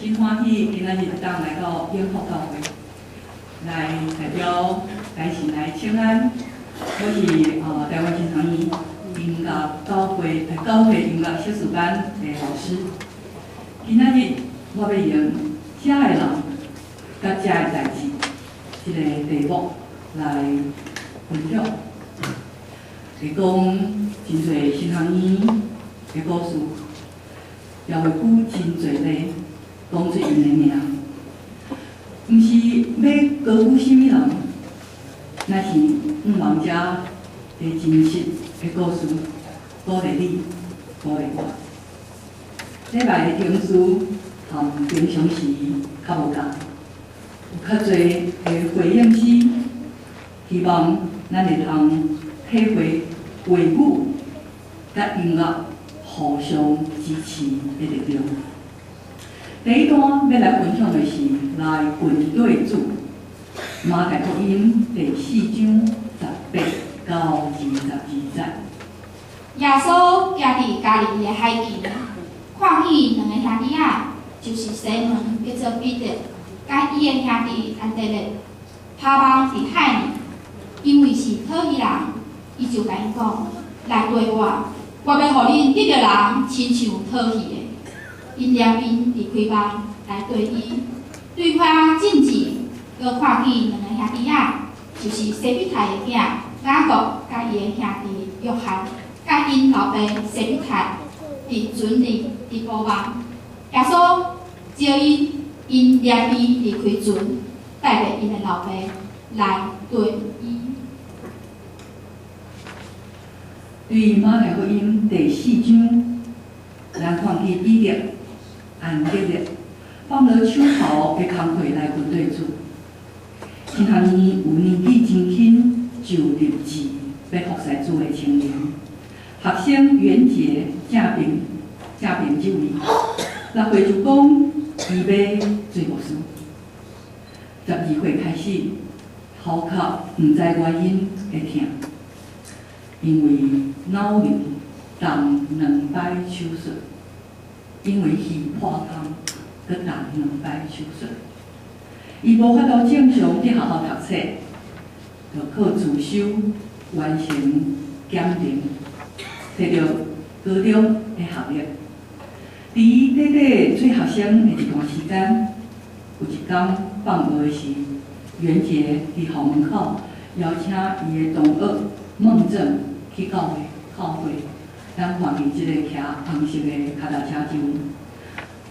真歡喜今仔日會當來到永福教會，來代表大神來請安。我是臺灣神學院音樂教會音樂碩士班的老師。今仔日我欲用遮的人佮遮的代誌這个題目來分享，會講真濟神學院的故事，也會舉真濟例講出𪜶的名，毋是欲高舉啥物人，乃是向望遮的真實的故事，鼓勵你，鼓勵我。禮拜的程序和平常時較無仝，有較濟的回應詩，希望咱會通體會話語佮音樂互相支持的力量。第一段欲來分享的是來跟綴主，馬太福音第四章18到22節。耶穌行佇加利利的海邊，看見兩个兄弟仔，就是西門叫做彼得，佮伊的兄弟安德烈，拋網佇海裡，因為是討魚人，伊就共𪜶講：來綴我，我欲予恁得著人，親像討魚的。𪜶連便離開網來綴伊，對遐進前，閣看見兩个兄弟仔，就是西庇太的囝雅各，佮伊的兄弟約翰，佮𪜶老爸西庇太佇船裡佇補網。耶穌召𪜶，𪜶連便離開船，帶著𪜶的老爸來綴伊。對馬太福音第四章，咱看見彼得、安德烈放落手頭的工課來跟綴主。神學院有年紀真輕就立志欲服侍主的青年學生袁傑正平這位，6歲就講伊欲做牧師。12歲開始，頭殼毋知原因會疼，因為腦瘤動兩擺手術，因為耳破空，閣動兩擺手術。伊無法度正常佇學校讀冊，就靠自修完成檢定，摕著高中的學歷。佇伊短短做學生的一段時間，有一工放學時，袁傑佇校門口邀請伊的同學孟正去教會教會，咱看見這個騎紅色的跤踏車這位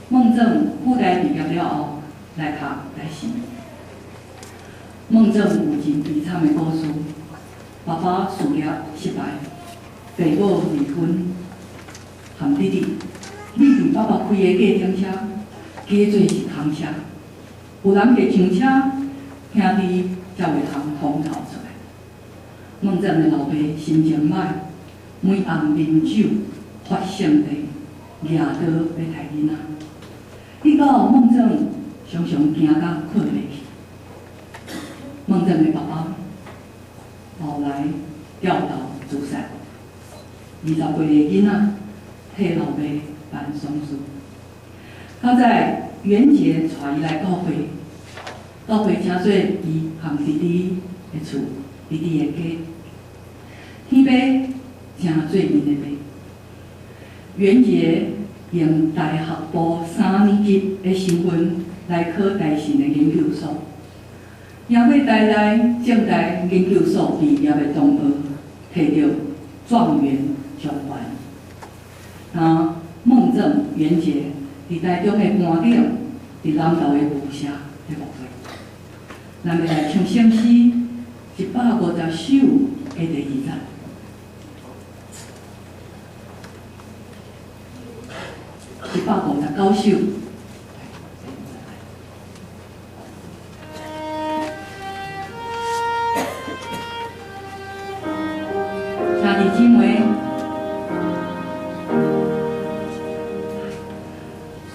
孟正輔大畢業了後來讀台神。孟正有真悲慘的故事，爸爸事業失敗，爸母離婚，含弟弟，你佇爸爸開的計程車，假做是空車，有人會上車，兄弟才會通通逃出來。孟正的老爸心情歹，每暗啉酒，發性地，舉刀欲刣囡仔。彼到孟正常常驚甲睏袂去。孟正的爸爸後來吊頭自殺，20幾個囡仔替老爸辦喪事。較早袁傑帶伊來教會，教會請做伊和弟弟的厝，弟弟的家。天爸誠做𪜶的爸。袁傑用大學部三年級的身份來考台神的研究所，贏過台大、政大研究所畢業的同學，摕著狀元狀元。啊，孟正、袁傑佇台中的山頂，佇南投的霧社咧牧會。咱欲來唱聖詩150首的第二節。159首。兄弟姊妹，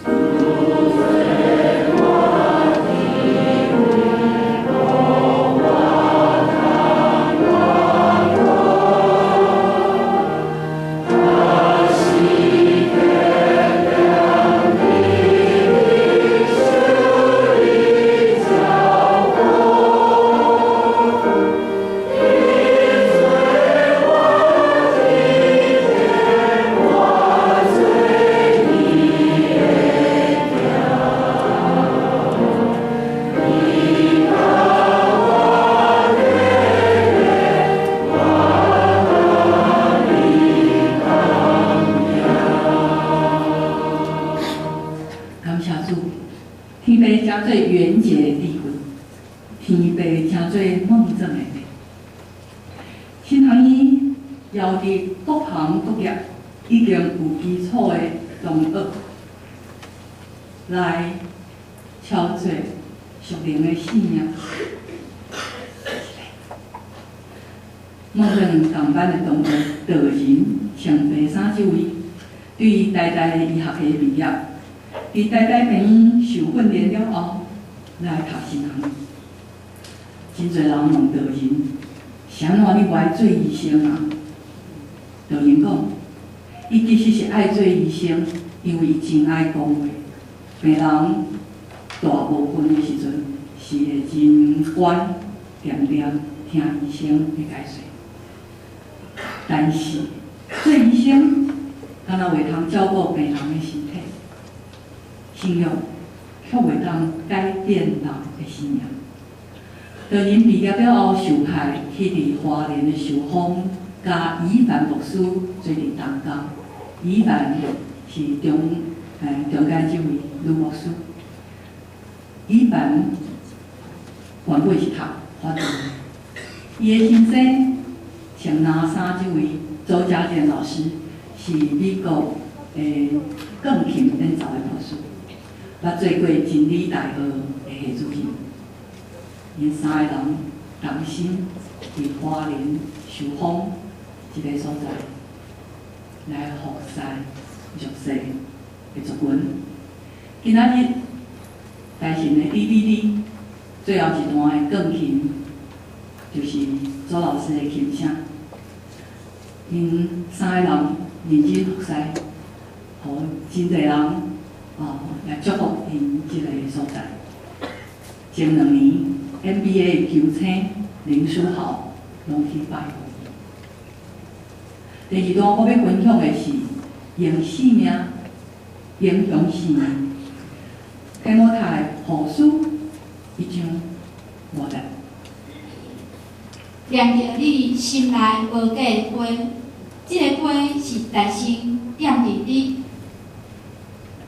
我請主，天父稱做元傑的智慧，天父稱做夢枕的父。神學院邀佇各行各業已經有基礎的同學來超做屬靈的生命。夢枕仝班的同學道仁穿白衫這位，對台大醫學系畢業，佇台大病院受訓練了後，來讀神學院。真濟人問道仁，是按怎你無愛做醫生啊？道仁講，伊其實是愛做醫生，因為伊真愛講話。病人大部分的時陣是會真乖，恬恬聽醫生的解說。但是做醫生，敢若袂通照顧病人的身體，信仰卻袂當改變人的生命。道仁畢業了後，受派去佇花蓮的壽豐，佮宜凡牧師做陣同工。宜凡是中間這位女牧師。宜凡原本是讀法律的，伊的先生穿藍衫這位周家健老師是美國的鋼琴演奏的博士，捌做過真理大學的系主任。𪜶三个人同心佇花蓮壽豐這个所在來服侍弱勢的族群。今仔日台神的 DVD 最後一段的鋼琴，就是周老師的琴聲。𪜶三个人認真服侍，予真濟人哦來祝福𪜶這个所在。前2年 NBA 球星林書豪攏去拜訪。第二段我欲分享的是用生命影響生命。提摩太後書1章5節。念著你心內無假的批，這个批是大神踮佇你；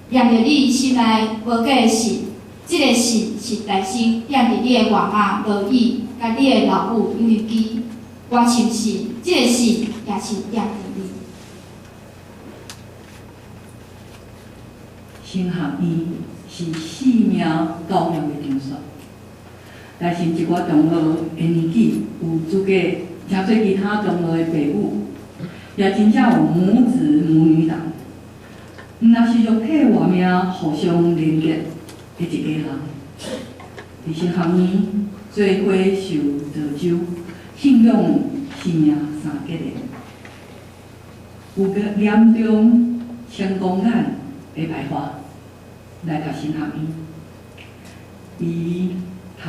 念著你心內無假的信，這个信是大神踮佇你的外媽羅以，佮你的老母友尼基。我深信，這个信也是踮佇你。神學院是生命教育的場所，但是一寡同學的年紀有資格，誠做其他同學的爸母，也真正有母子母女檔。毋若是肉體活命互相連結的一家人。佇神學院做伙受造就，信仰生命三結的，有個嚴重青光眼的排華來讀神學院，伊讀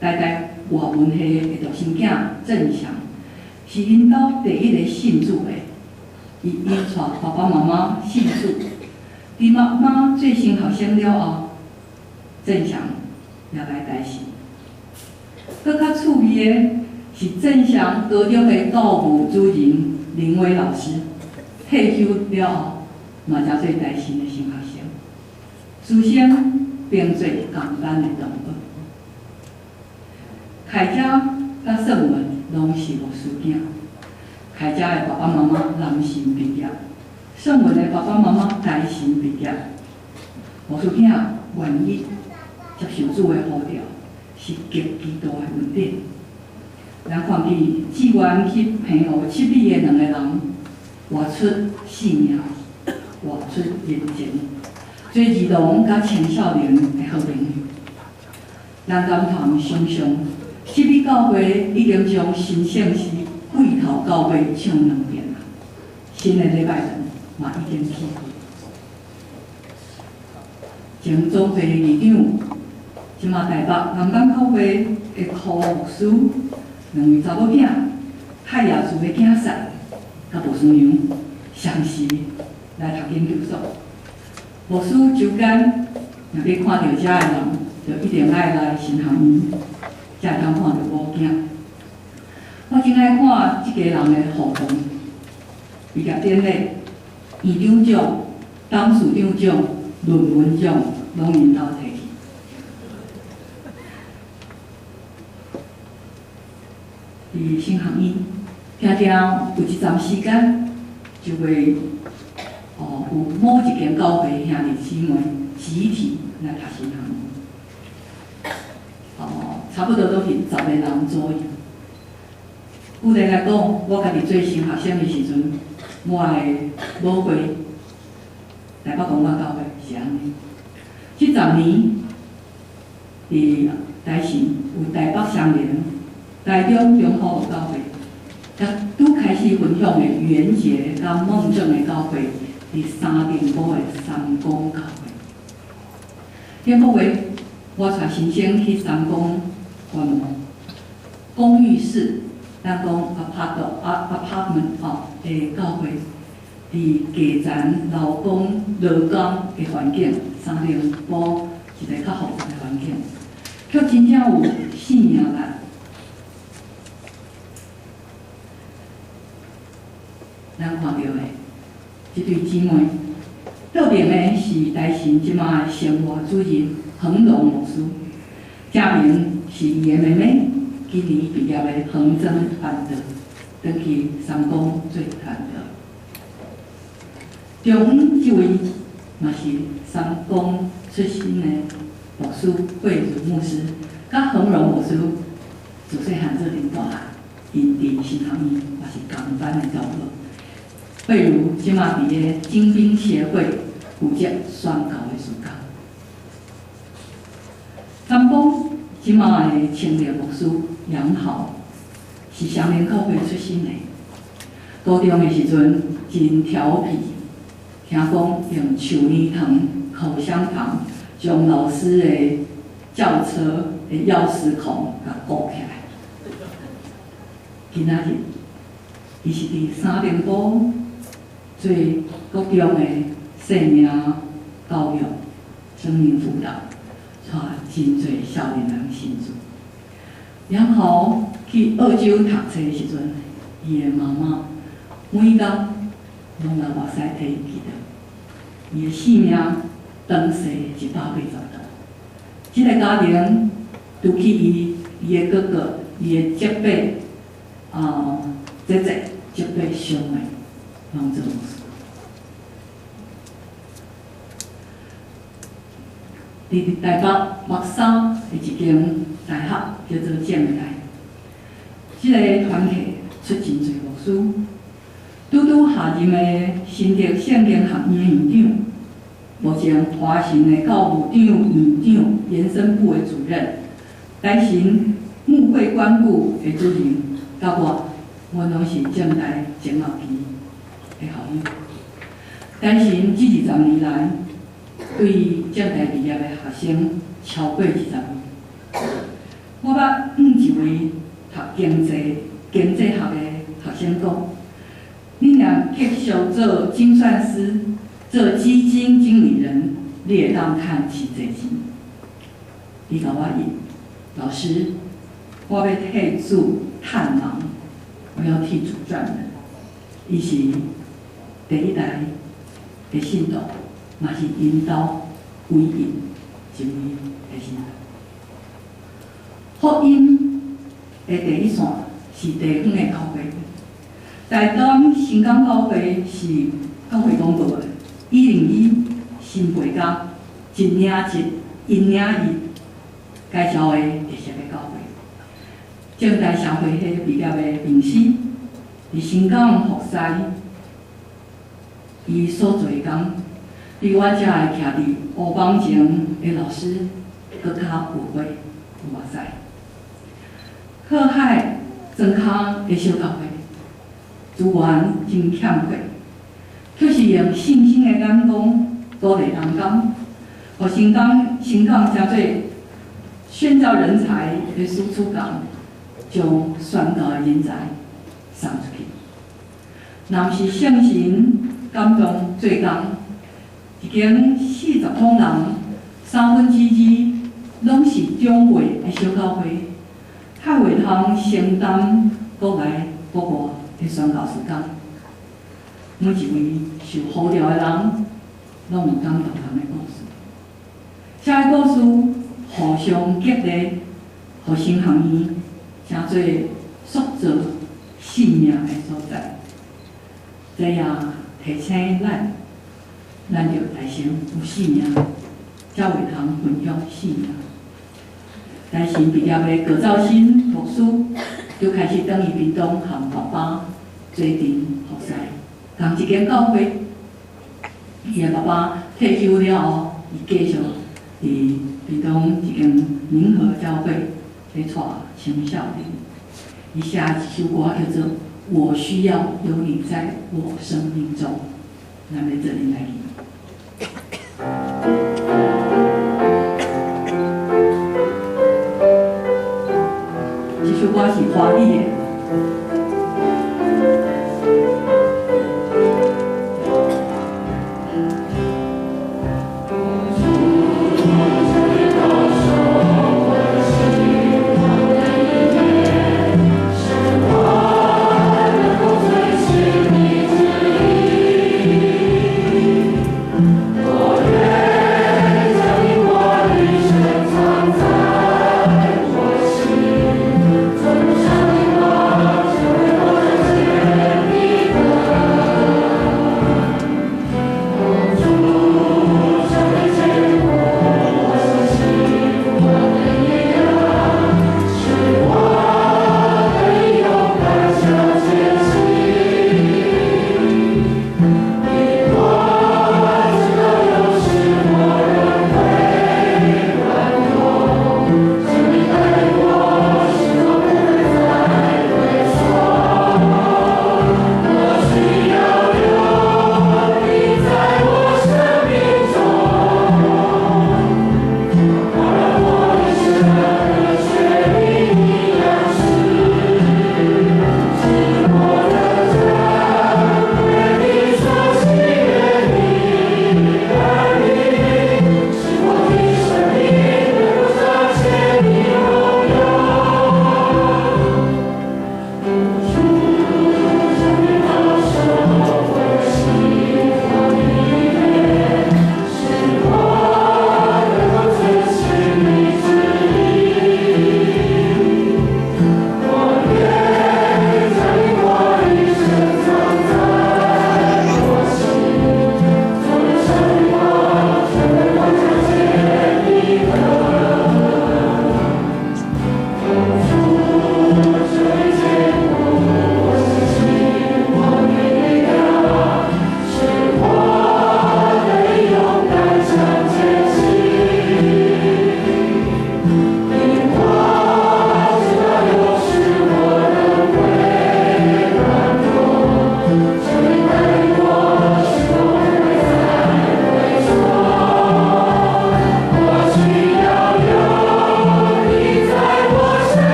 台大外文系的獨生囝鄭祥，是𪜶兜第一个信主的。伊𪜶帶爸爸媽媽信主，佇媽媽做新學生了後，鄭祥也來台神。閣較趣味的是，鄭祥高中的教務主任林威老師退休了後，嘛成做台神的新學生，師生並做仝班的同學。凱佳佮盛文攏是牧師囝，凱佳的爸爸媽媽南神畢業，盛文的爸爸媽媽台神畢業。牧師囝願意接受主的呼召，是極其大的恩典。咱看見志願去澎湖七里的兩个人，活出生命，活出人情，做兒童佮青少年的好朋友。咱敢通想像，七里教會已經將新聖詩歸頭到尾唱兩遍啦，新的禮拜堂嘛已經起好。前總會議長，這馬台北南港教會的柯牧師，兩位查某囝，海亞厝的囝婿，佮牧師娘，相時來讀研究所。牧師周間若欲看著遮的人，就一定愛來神學院，才會當看著某囝。我真愛看這家人的互動，畢業典禮、院長獎、董事長獎、論文獎，攏𪜶兜提去。佇神學院，定定有一站時間，就會哦有某一間教會兄弟姊妹集體來讀神學院，哦，差不多都是10個人左右。舉例來講，我家己做新學生的時陣，我的母會台北公館教會是按呢。這10年，佇台神有台北雙連、台中中好教會，佮拄開始分享的元傑佮孟正的教會，佇三重埔的三光教會。頂個月，我帶新生去三光觀摩公寓式，咱講 apartment 吼的教會，佇低層勞工勞工的環境，三重埔一個較複雜的環境，卻真正有生命力。咱看著的這對姊妹，倒爿的是台神這馬的生活主任恆榮牧師，正面是伊的妹妹，今年畢業的恆珍傳道，轉去三光做傳道。中央這位嘛是三光出身的牧師惠如牧師，佮恆榮牧師自細漢做陣大漢，𪜶佇神學院嘛是仝班的同學。惠如這馬佇咧精兵協會負責宣教的事工。三光這馬的青年牧師楊豪是雙連教會出身的，高中的時陣真調皮，聽講用樹奶糖、口香糖將老師的轎車的鑰匙孔共箍起來。今仔日，伊是佇三重埔做國中的生命教育、生命輔導，帶真濟少年人信主。然後去澳洲讀冊的時陣，伊的媽媽每工攏來目屎替伊祈禱，伊的性命長壽180度。這個家庭除去伊、伊的哥哥、伊的叔伯、姐姐、叔伯相的，攏做牧師。佇台北木柵的一間大學叫做正大，這個團體出真濟牧師。拄拄下任的新竹聖經學院院長，目前華神的教務長、院長、延伸部的主任，台神牧會關顧的主任，佮我，阮攏是正大前後期的校友。台神這20年來，對正大畢業的學生超過20位。我捌向一位讀經濟學的學生講：你若繼續做精算師、做基金經理人，你會當趁真濟錢。伊共我講，老師，我欲替主趁人，我要替主賺人。伊是第一代的信徒，嘛是𪜶兜唯一一位的信徒。福音的第一線是地方的教會，台東新港教會是教會廣告的，101新培工一領一，一領一介紹的特色的教會。正大社會系畢業的牧師，佇新港服侍，伊所做的工，比阮遮的徛佇烏枋前的老師閣較有血有目屎。靠海莊跤的小教會，資源真欠缺，卻是用信心的眼光鼓勵同工，予新港新港成做宣教人才的輸出港，將宣教的人才送出去。若毋是聖神感動做工，一間40通人，2/3攏是長輩的小教會，較袂通承擔國內國外的宣教事工。每一位受呼召的人，攏有感動人的故事。這个故事互相激勵，予神學院成做塑造生命的所在。這也提醒咱，咱著大神有使命，才會通分享生命。大神畢業的郭兆新牧師，就開始轉去屏東和爸爸做陣服侍，仝一間教會。伊的爸爸退休了後，伊繼續佇屏東一間明和教會咧帶青少年。伊寫一首歌叫做《我需要有你在我生命中》，咱來做陣來聽。這首歌是華語的。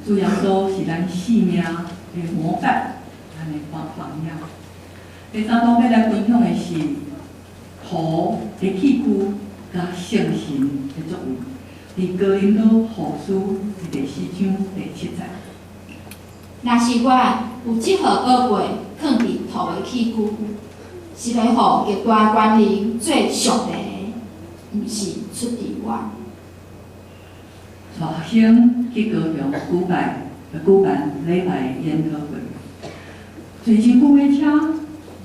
主耶穌是咱生命的模範，咱的榜樣。第三段欲來分享的是土的器具佮聖神的作為，佇哥林多後書第四章第七節。若是我有這號寶貝囥佇土的器具，是欲予極大權能做上帝的，毋是出佇我。帶學生去高雄舉辦禮拜研討會，坐真久的車，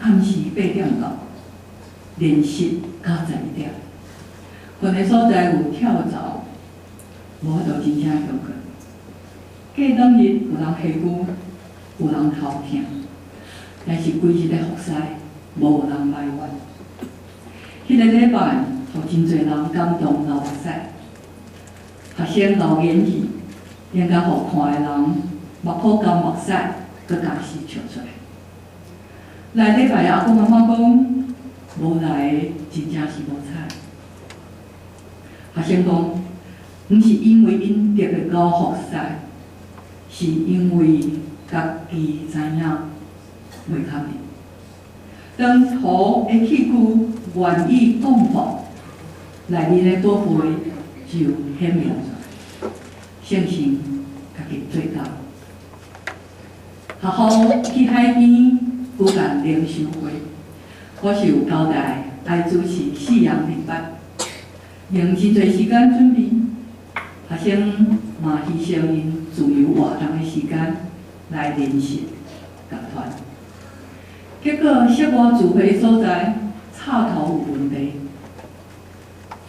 暗時8點到，練習到11點。睏的所在有跳蚤，無法度真正歇睏。過兩日有人下跣，有人頭疼，但是規日的服侍，無人埋怨。彼個禮拜，予真濟人感動流目屎。學生流眼淚，應該予看的人目眶含目屎，閣共時笑出來。來禮拜阿公阿嬤講，無來真正是無彩。學生講，毋是因為𪜶特別𠢕服侍，是因為家己知影袂較眠。當塗的器具願意講話，內面的寶貝就顯明出來，聖神家己做工。學校去海邊舉辦靈修會，我是有交代愛主持四樣禮拜，用真濟時間準備，學生嘛犧牲𪜶自由活動的時間來練習樂團。結果室外聚會所在插頭有問題，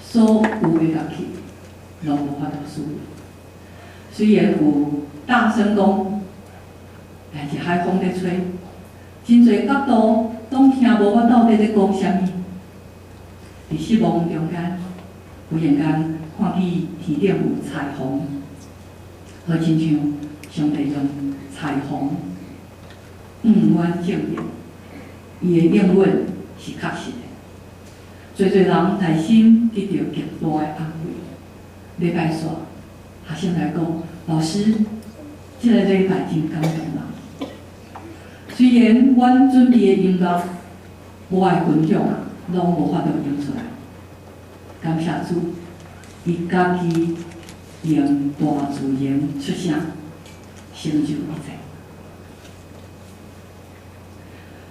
所有的樂器攏無法度使用。雖然有大聲公，但是海風咧吹，真濟角度攏聽無我到底咧講啥物。佇失望中間，忽然間看見天頂有彩虹，好親像上帝用彩虹向阮證明，伊的應允是確實的。濟濟人內心得著極大的安慰。禮拜煞，學生來講，老師，這個禮拜真感動人。雖然阮準備的音樂，我愛分享啊，攏無法度用出來。感謝主，伊家己用大自然出聲，成就一切。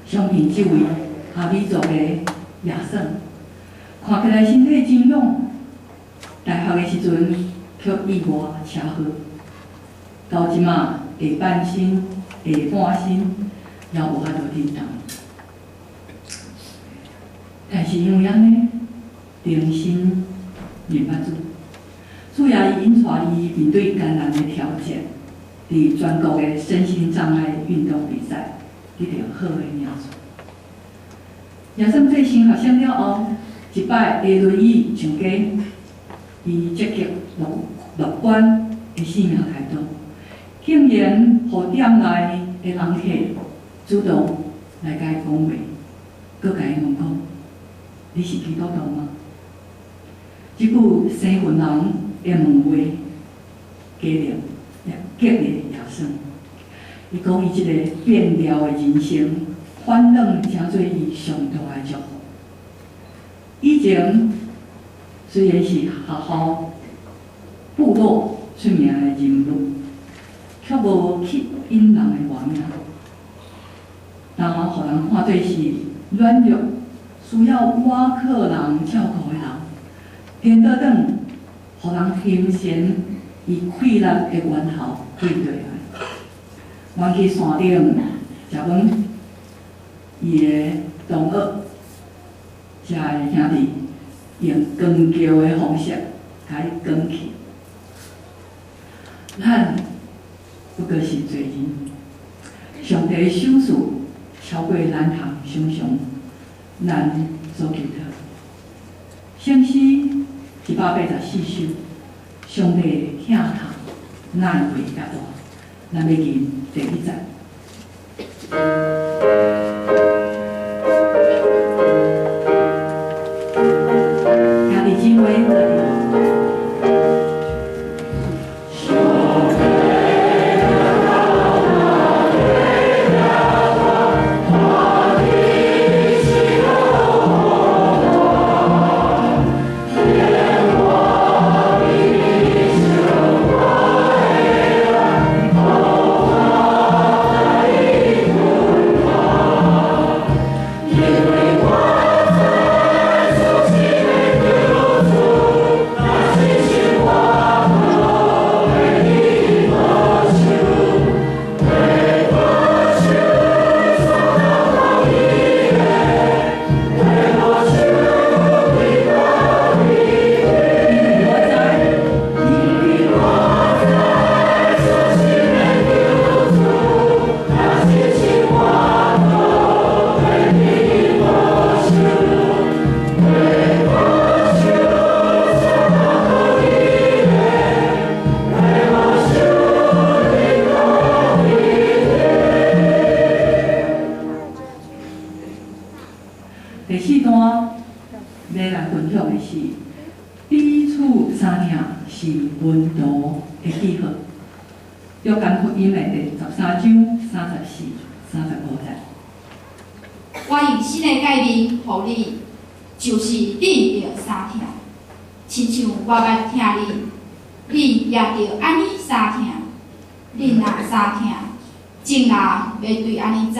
相信這位阿美族的亞桑，看起來身體真勇，大學的時陣卻意外車禍，到這馬下半身、下半身也無法度振動。但是因為按呢，重新認捌主，主也引帶伊面對艱難的挑戰，佇全國的身心障礙運動比賽得著好的名次。亞桑做新學生了後，一擺坐輪椅上街，伊積極樂觀的生命態度，竟然予店內的人客主動來共伊講話，閣共伊問講：你是基督徒嗎？這句生分人的問話，激勵激勵亞桑。伊講伊這個變調的人生，反轉成做伊上大的祝福。以前雖然是學校部落出名的人物，卻無吸引人的外名，然後予人看做是軟弱、需要倚靠人照顧的人，顛倒轉，予人欣羨伊氣力的源頭佗佗來。阮去山頂食飯，伊的同學遮的兄弟用扛轎的方式共伊扛去。咱不過是罪人，上帝的手術超過咱通想象，咱所求討。聖詩184首，上帝的疼痛哪會遐大？咱欲吟第一節。兄弟姊妹，徒的記號。約翰福音的第13章34、35節。我用新的誡命予你，就是你著相疼，親像我捌疼你，恁也著按呢相疼。恁若相疼，眾人欲對按呢知，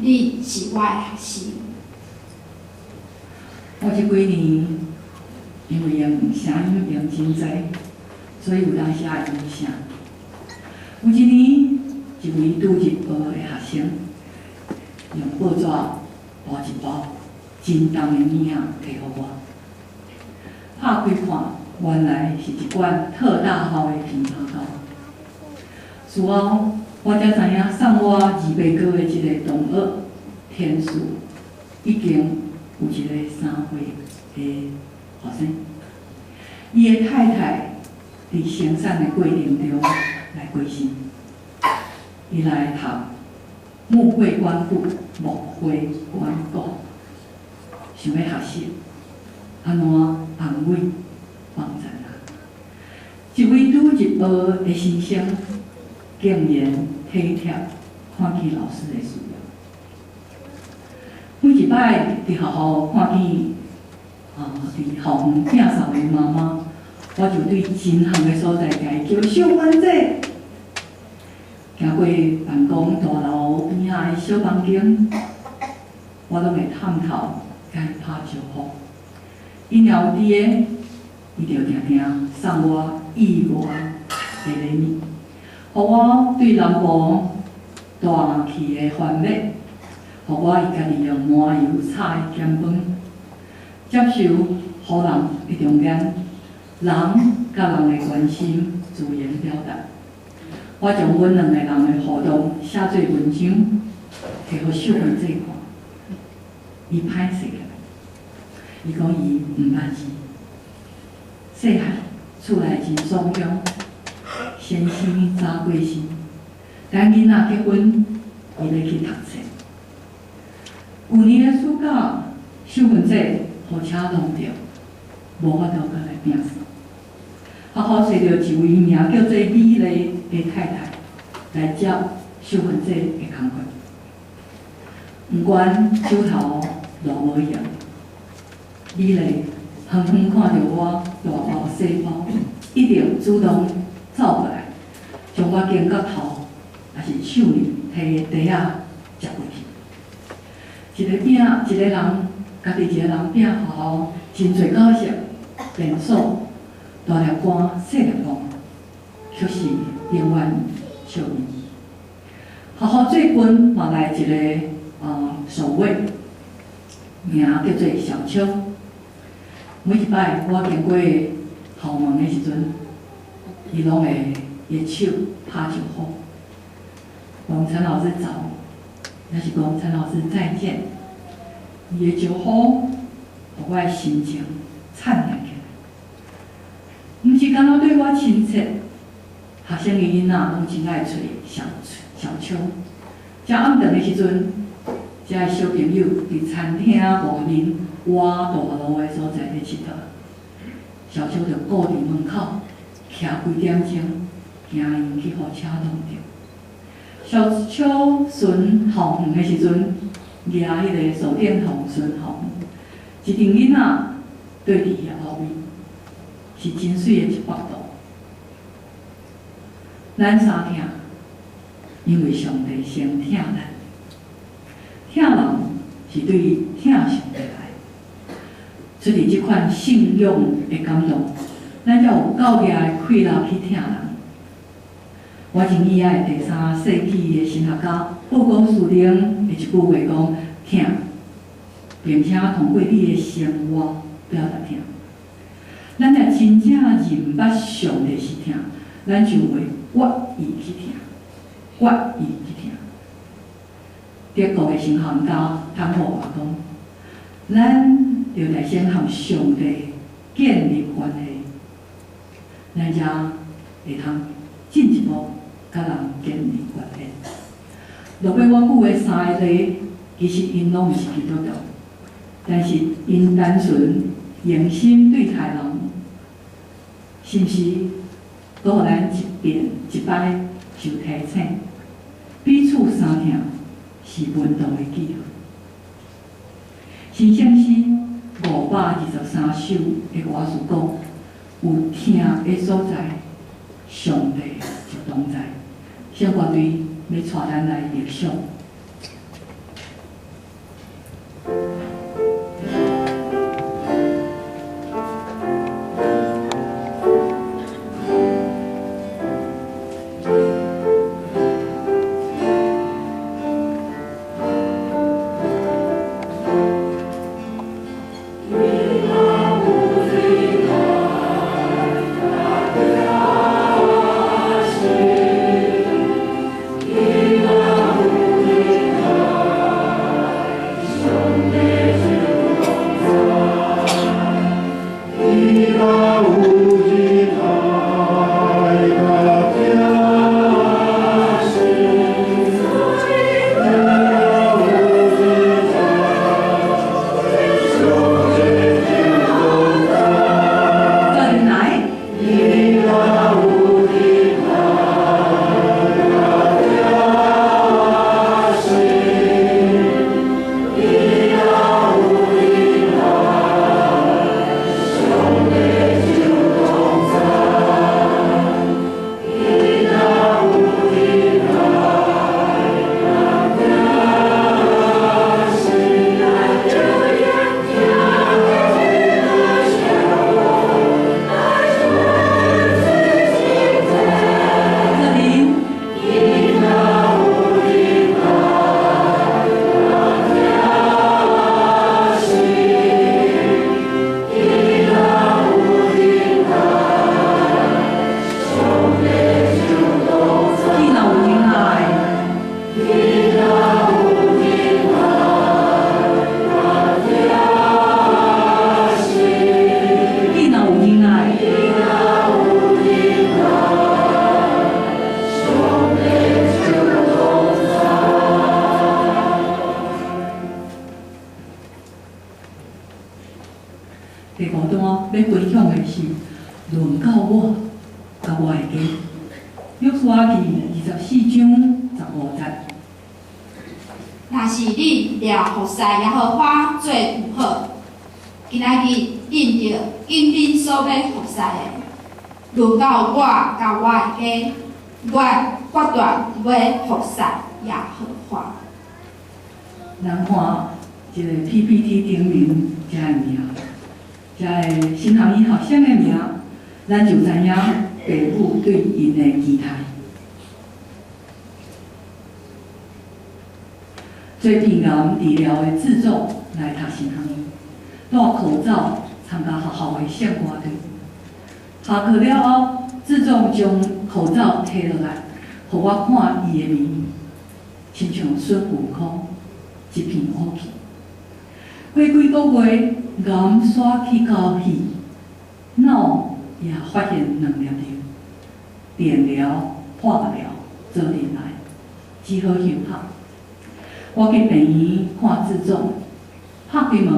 恁是我的學生。我這幾年因為用聲音用真濟，所以有當時會有聲。有一年，一位拄入學的學生，用報紙包一包真重的物仔提予我，拍開看，原來是一罐特大號的枇杷膏。事後，我才知影送我二百膏的這个同學天賜已經有一个3歲的後生，伊的太太佇生產的過程中來過身，伊來讀牧會關顧，牧會關顧，想欲學習按怎安慰幫助人。一位拄入學的新生，竟然體貼看見老師的需要。每一擺佇學校看見佇校園摒掃的媽媽，我就對真遠的所在共伊叫秀芬姐。行過辦公大樓邊仔的小房間，我攏會探頭共伊拍招呼。伊若有佇个，伊就定定送我意外的禮物，予我對南部帶去的番麥，予我伊家己用麻油炒的鹹飯，接受予人的中間，人佮人的關心自然表達。我將阮兩个人的互動寫做文章，提予秀芬姐看，伊歹勢起來，伊講伊毋捌字，細漢厝內真爽鄉，先生早過身，等囡仔結婚，伊欲去讀冊。舊年的暑假，秀芬姐予車撞著，無法度閣來摒掃。學校揣著一位名叫做美麗的太太來接秀芬姐的工課。毋管手頭偌無閒，美麗遠遠看著我大包細包，一定主動走過來，將我肩胛頭，抑是手裡提的袋仔接過去。一个餅，一个人，家己一个人摒學校真濟角色，連鎖大粒汗、細粒汗，卻是永遠笑面。學校最近嘛來一个守衛，名叫做小秋。每一擺我經過校門的時陣，伊攏會伊手拍招呼，講陳老師早，抑是講陳老師再見。伊的招呼，予我的心情燦爛起來。毋是干焦對我親切，學生的囡仔攏真愛揣小小秋。食暗頓的時陣，遮个小朋友佇餐廳外面挖大路的所在咧𨑨迌，小秋就顧佇門口，徛幾點鐘，驚𪜶去予車撞著。小秋巡校園的時陣，舉彼个手電筒巡校園，一陣囡仔對佇遐後面，是真媠的一幅圖。咱相疼，因為上帝先疼咱。疼人是對疼上帝來。出佇這款信仰的感動，咱才有夠額的氣力去疼人。我真喜愛第三世紀的神學家奧古斯丁的一句話講：疼，並且通過你的生活表達疼。咱若真正認捌上帝是疼，咱就會願意去疼，願意去疼。德國的神學家坦霍華講：咱著來先和上帝建立關係，咱才會通進一步佮人建立關係。落尾我舉的三个例，其實𪜶攏毋是基督徒，但是𪜶單純用心對待人，是毋是閣予咱一遍一擺受提醒，彼此相疼是門徒的記號。新聖詩523首的歌詞講，有疼的所在，上帝就同在。聖歌隊欲帶咱來默想。第五段欲分享的是輪到我佮我的家。約書亞記24章15節。若是恁掠服侍耶和華做有好，今仔日恁著緊恁所欲服侍的。輪到我佮我的家，我決斷欲服侍耶和華。咱看這個 PPT 頂面遮个名，遮个神學院學生的名，咱就知影父母對𪜶的期待。做鼻癌治療的制作來讀神學院，戴口罩參加學校的聖歌隊。下課了後，志總將口罩提落來，予我看伊的面，親像孫悟空，一片烏氣。過幾个月，癌煞去到肺，腦也發現兩粒瘤，電療、化療做陣來，只好休學。我去病院看志總，拍開門，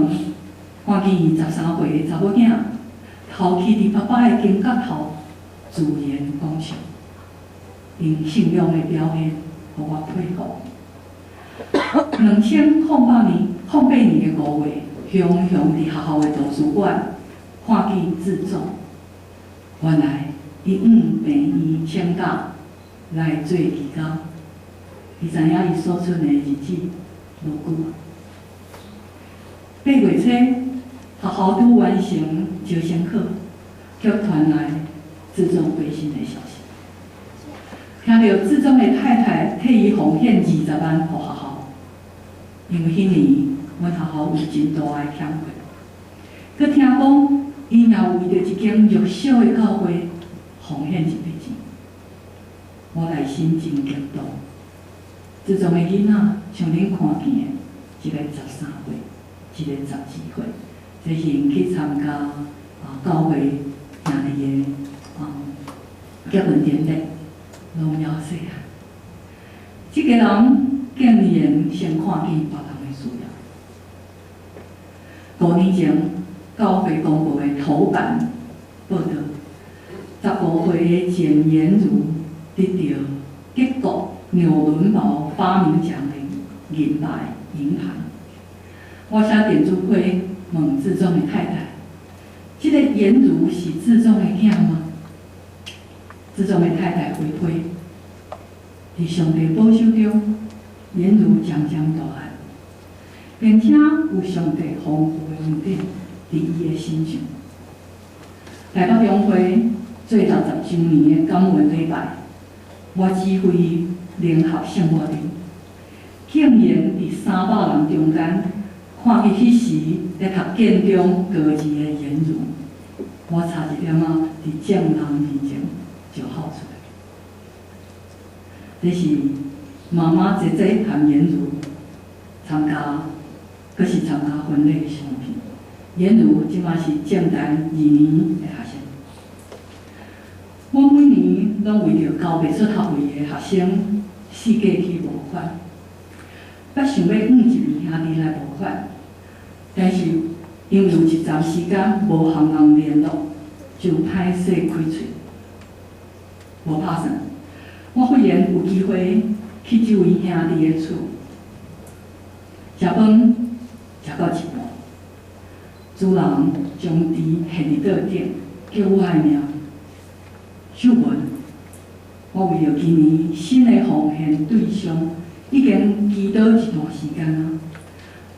看見伊13歲的查某囝，頭徛佇爸爸的肩胛頭，自然講笑，用信仰的表現，予我佩服。2008年的5月，雄雄佇學校的圖書館看見志總，原來伊向病院請假來做義工。伊知影伊所剩的日子無久啊。8月初，學校拄完成招生考，卻傳來志總過身的消息。聽著志總的太太替伊奉獻20萬予學校，因為彼年阮學校有真大的欠缺。閣聽講，伊也為著一間弱小的教會奉獻一筆錢，我內心真激動。志總的囡仔像恁看見的，一个13歲，一個10幾歲，這是𪜶去參加教會兄弟的結婚典禮，攏枵細漢。這家人竟然先看見別人的需要。5年前，教會公報的頭版報導，10五歲的簡妍如得著德國紐倫堡發明獎的銀牌銀牌。我寫電子批問志忠的太太：這个妍如是志忠的囝嗎？志忠的太太回批：佇上帝保守中，妍如漸漸大漢，並且有上帝豐富的恩典佇伊的身上。台北中會做60週年的感恩禮拜，我指揮聯合聖樂隊，竟然佇300人中間看見彼時咧讀建中高二的妍如，我差一點仔佇眾人面前就哭出來。這是媽媽姐姐和妍如參加，閣是參加婚禮的相片。妍如這馬是政大二年的學生。我每年攏為著交袂出學費的學生，四界去募款，捌想欲向一位兄弟來募款，但是因為有一陣時間無和人聯絡，就歹勢開喙，無拍算。我忽然有機會去這位兄弟的厝，食飯食到一半，主人將豬獻佇桌頂，叫我的名秀文。我為著今年新的奉獻對象，已經祈禱一段時間啊。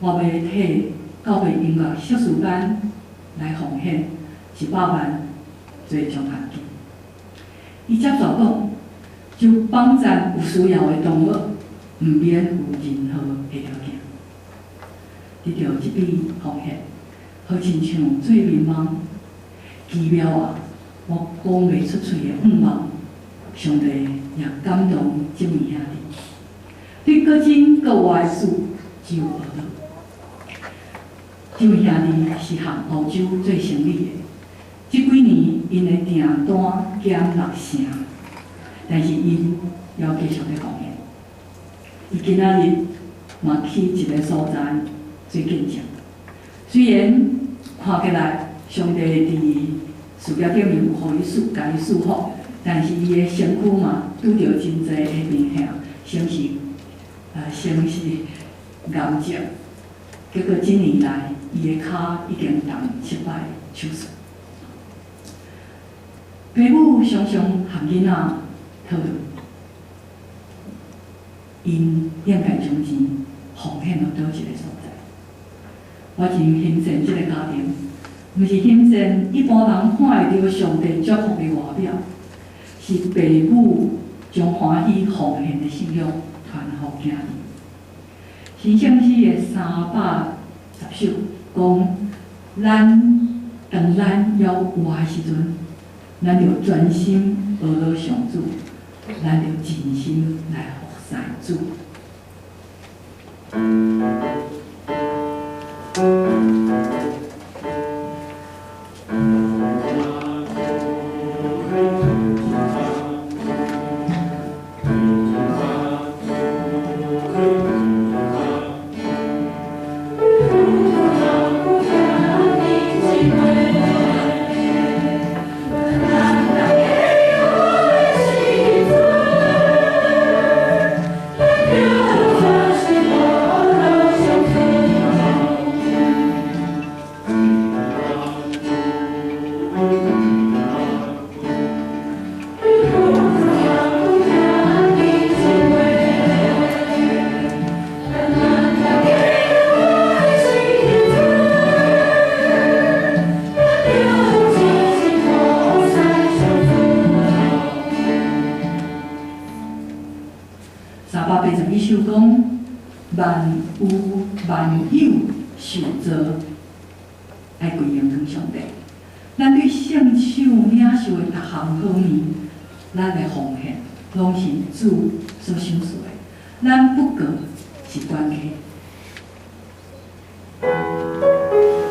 我欲替教會音樂碩士班來奉獻100萬做獎學金。伊接續講，就幫贊有需要的同學，毋免有任何的條件。得著這筆奉獻，好親像做眠夢，奇妙啊！我講袂出喙的願望，上帝也感動這位兄弟，對閣真閣活的事只有學樂。這位兄弟是贁歐洲做生理的，這幾年𪜶的訂單減六成，但是𪜶猶繼續咧奉獻。伊今仔日嘛去一个所在做見證，雖然看起來上帝佇事業頂面有予伊賜，共伊賜福，但是伊的身軀嘛拄著真濟的病痛，先是癌症，結果這年來伊的跤已經動七擺手術。爸母常常和囡仔討論，𪜶應該將錢奉獻予佗一个所在。我真欣羨這个家庭，毋是欣羨一般人看會著上帝祝福的外表，是爸母將歡喜奉獻的信仰傳予囝兒。新聖詩的310首講，咱當咱猶活的時陣，咱著專心學樂上主，咱著盡心來服侍主。381首講，萬有萬有受造，愛歸榮予上帝。咱對聖手領受的逐項好物，咱的奉獻，攏是主所賞賜的。咱不過是管家。 Thank you.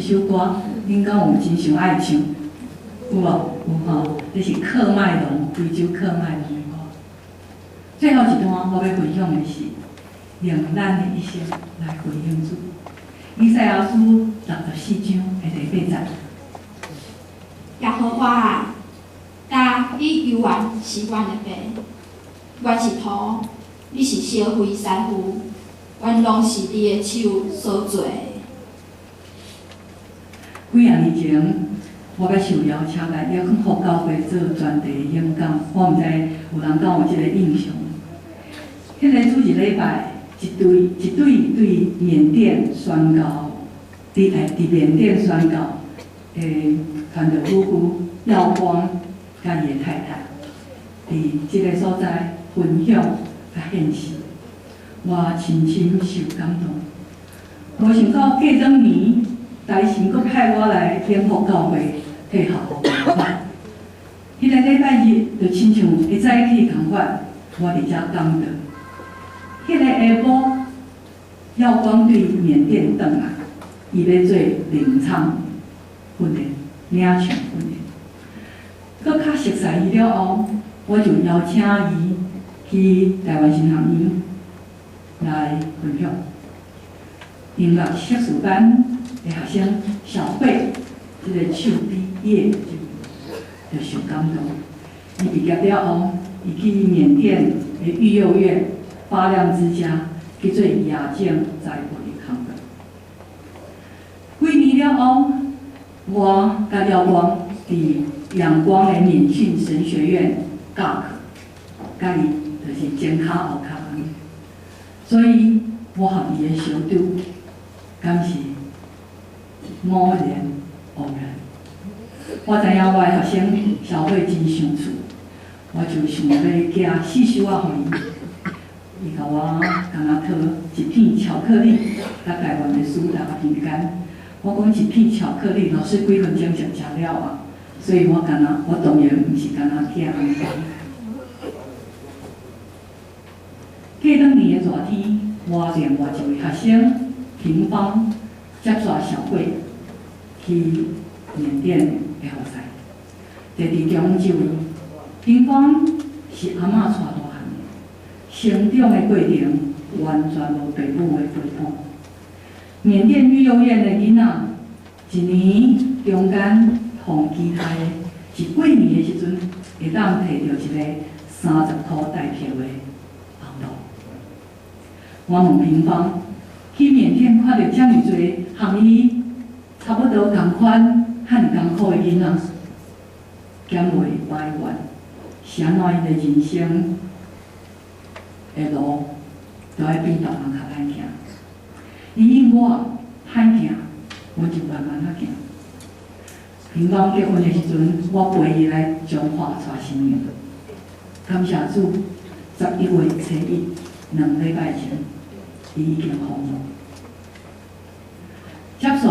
這首歌，恁敢有真想愛唱？有無？有吼，這是喀麥隆，非洲喀麥隆的歌。最後一段我欲分享的是，用咱的一生來回應主。以賽亞書64章的第八節。耶和華啊，今你猶原是阮的爸，阮是土，你是燒灰師傅，阮攏是你的手所做的。幾仔年前，我閣受邀請來永福教會做專題演講，我毋知有人敢有這个印象。彼个主日禮拜，一隊一隊對緬甸宣教，佇緬甸宣教的傳道夫婦耀光佮伊的太太，佇這个所在分享佮獻身，我深深受感動。無想到過轉年，大神閣派我來永福教會替校務講法。彼个禮拜日就親像一早起仝款，我佇遮講道。彼个下晡，耀光對緬甸轉來，伊欲做靈唱訓練、領唱訓練。閣較熟似伊了後，我就邀請伊去台灣神學院來分享。音樂碩士班的學生小慧，這个手比耶就受感動。伊畢業了後，伊去緬甸的育幼院發亮之家去做夜間栽培的工作。幾年了後，我佮耀光佇陽光的敏訓神學院教課，佮伊就是前跤後跤按呢。所以我和伊的相拄，敢是偶然偶然。我知影我的學生小慧真相處，我就想欲寄四首仔予伊。伊共我敢若討一片巧克力，佮台灣的蘇打餅乾。我講一片巧克力，老師幾分鐘就食了啊，所以我敢若我當然毋是敢若寄按呢。過轉年的熱天，我另外一位學生平方接煞小慧去緬甸的服侍。佇其中一位平方是阿嬷帶大漢的，成長的過程完全無爸母的陪伴。緬甸育幼院的囡仔，一年中間予期待的是過年的時陣，會當提著一个30箍代票的紅包。我問平方，去緬甸看著遮爾濟和伊差不多仝款、遐爾艱苦的囡仔，敢袂埋怨？是按怎𪜶的人生的路都愛比別人較歹行？伊應我歹行，阮就慢慢仔行。平方結婚的時陣，我陪伊來彰化娶新娘。感謝主，11月初1，2禮拜前，伊已經復活。接續，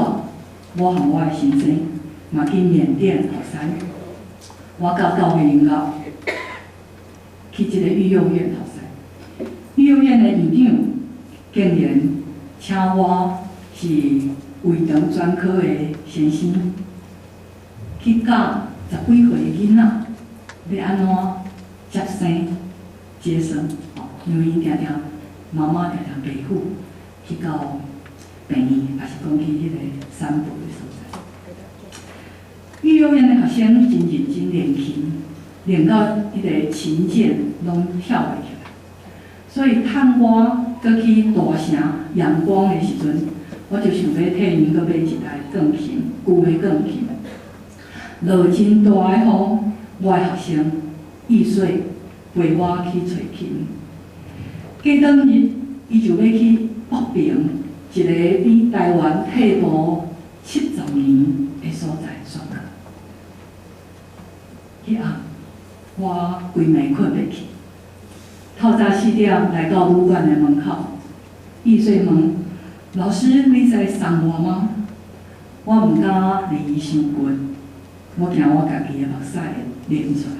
我和我的先生嘛去緬甸服侍。我佮教會領導去這个育幼院服侍。育幼院的院長竟然請我是胃腸專科的先生，去教十幾歲的囡仔欲按怎接生、接生，吼，因為𪜶定定媽媽定定袂赴去到病院，抑是講去彼个產婆的所在。育幼院的學生真認真練琴，練到彼个琴鍵攏跳袂起來。所以趁我閣去大城陽光的時陣，我就想欲替𪜶閣買一台鋼琴，舊的鋼琴。落真大的雨，我的學生易水陪我去揣琴。過轉日，伊就欲去北平一個比台灣退步70年的所在宣教。彼暗，我規暝睏袂去。透早4點來到旅館的門口，易水問老師：“你在送我嗎？”我毋敢離伊傷近，我驚我家己的目屎會流出來。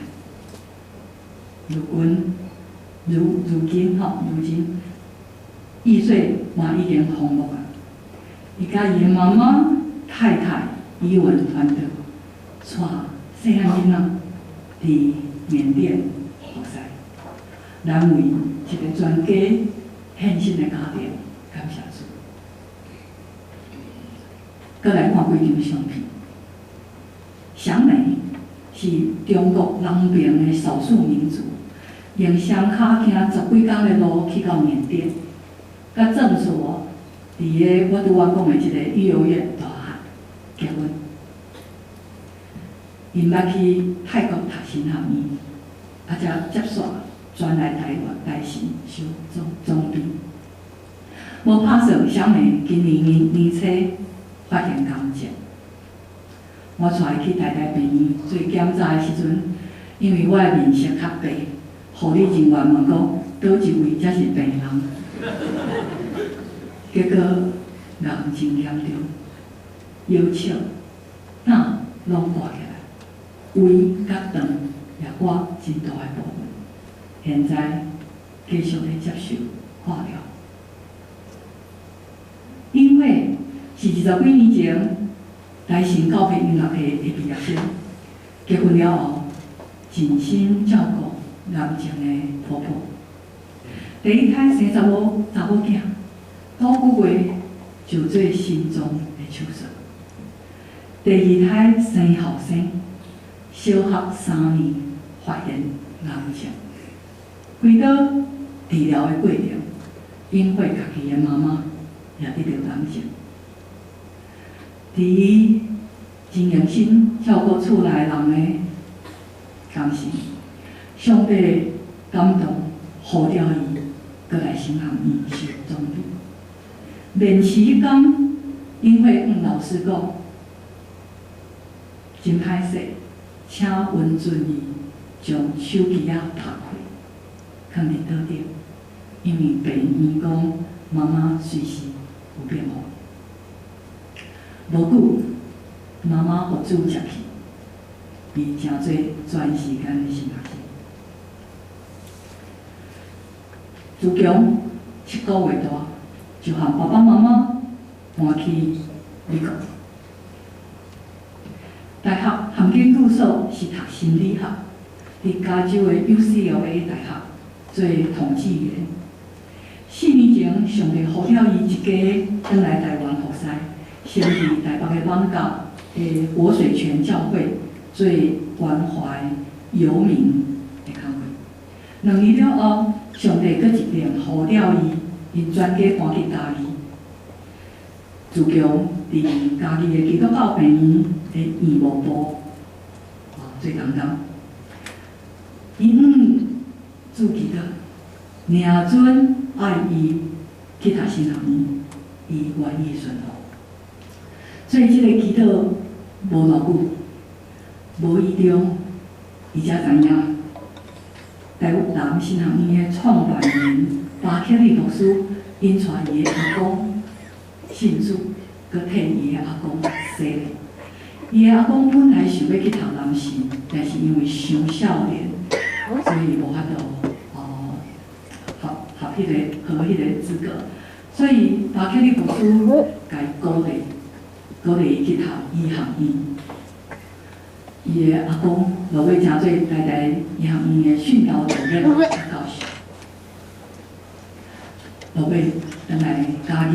如今吼，如今易水嘛已經復活啊！伊佮伊的媽媽太太伊文團隊，帶細漢囡仔佇緬甸服侍。咱為一個全家獻身的家庭，感謝主。閣來看幾張相片，祥美是中國南邊的少數民族，用雙跤行十幾工的路去到緬甸，佮鄭所佇個我拄仔講的這個育幼院大漢結婚。𪜶捌去泰國讀神學院，啊，才接煞轉來台灣台神受裝備。無拍算，小妹今年年年初發現癌症。我帶伊去台大病院做檢查的時陣，因為我的面色較白，護理人員問講，佗一位才是病人？結果癌真嚴重，腰尺、膽攏掛起來，胃佮腸也掛真大的部分，現在繼續咧接受化療。因為是20幾年前，台神教會音樂系的畢業生，結婚了後，盡心照顧癌症的婆婆。第一胎生查某囝，九個月就做心臟的手術。第二胎生後生，小學3年發現癌症，開刀治療的過程，因為家己的媽媽也得著癌症。佇伊真用心照顧厝內人的同時，上帝感動呼召伊閣來神學院受裝備。面試彼工，因為黃老師講，真歹勢，請允准伊將手機仔拍開，囥佇桌頂，因為病院講媽媽隨時有變化。無久，媽媽予主接去，伊成做全時間的神學生。自強7個月大，就和爸爸媽媽搬去美國。大學含研究所是讀心理學，佇加州的 UCLA 大學做統計員。4年前，上帝呼召伊一家轉來台灣服侍，先佇台北的艋舺的活水泉教會做關懷遊民的工作。2年了後，上帝閣一遍呼召伊，𪜶全家搬去嘉義。自強佇嘉義的基督教病院的院務部做同工。伊向主祈禱，領准愛伊去讀神學院，伊願意順服。所以這個祈禱無偌久，無意中，伊才知影，台南神學院的創辦人巴克利牧師，𪜶帶伊的阿公信主，閣替伊的阿公洗禮。伊的阿公本來想欲去讀南神，但是因為傷少年，所以無法度合合彼個合彼個資格。所以巴克利牧師共伊鼓勵，鼓勵伊去讀醫學院。伊的阿公落尾成做台大醫學院的訓導主任教授。落尾轉來嘉義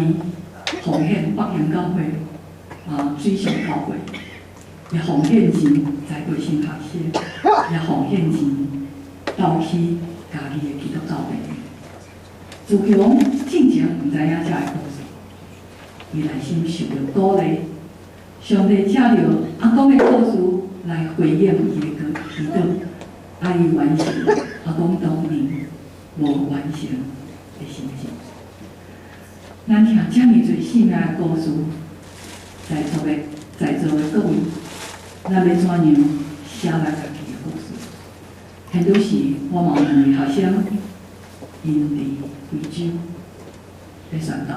奉獻北營教會啊，水上教會，也奉獻錢在過新學生，也奉獻錢鬥起嘉義的基督教會。自強進前毋知影這个故事，伊內心受著鼓勵，上帝借著阿公的故事來回應伊的祈禱，愛伊完成阿公當年無完成的心志。咱聽遮爾濟生命的故事，在座的各位，咱欲怎樣寫咱家己的故事？現拄時，我嘛有兩位學生，𪜶佇非洲咧宣教，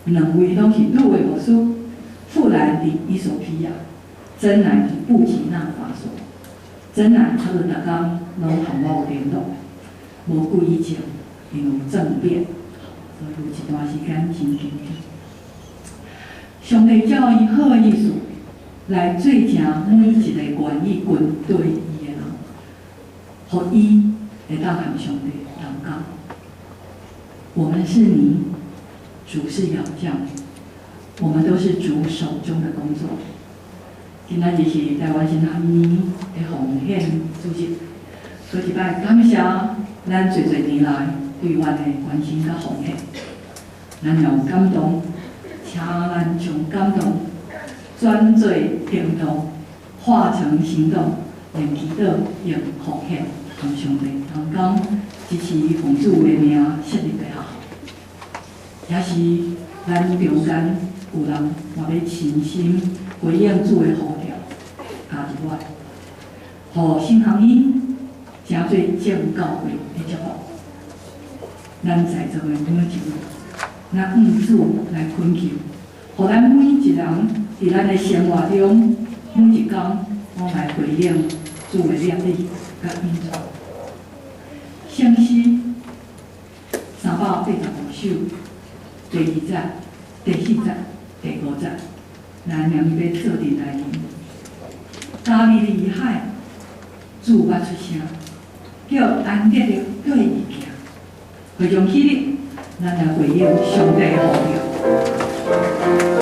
兩位攏是女的牧師，富蘭佇衣索比亞，真乃佇布吉納法索。真乃差不多逐工攏和我有聯絡，無久以前，因有政變，所以有一段時間真緊張。上帝照伊好的意思，來做成每一个願意跟隨伊的人，予伊會當和上帝同工。我們是泥，主是窯匠，我們都是主手中的工作。今仔日是台灣神學院的奉獻主日，閣一擺感謝咱濟濟年來對阮的關心佮奉獻，咱有感動，請咱將感動轉做行動，化成行動，用祈禱、用奉獻，和上帝同工支持奉主的名設立的學校，也是咱中間有人嘛欲傾心回應主的呼召，加入來，予神學院成做正教會的祝福。咱在座的每一位，咱向主來懇求，予咱每一人佇咱的生活中，每一工攏來回應主的召你佮引導。聖詩385首，第二節、第四節、第五節，咱明日欲做陣來念。加利利海，主捌出聲，叫安德烈綴伊行。會眾起立，咱來回應上帝的呼召。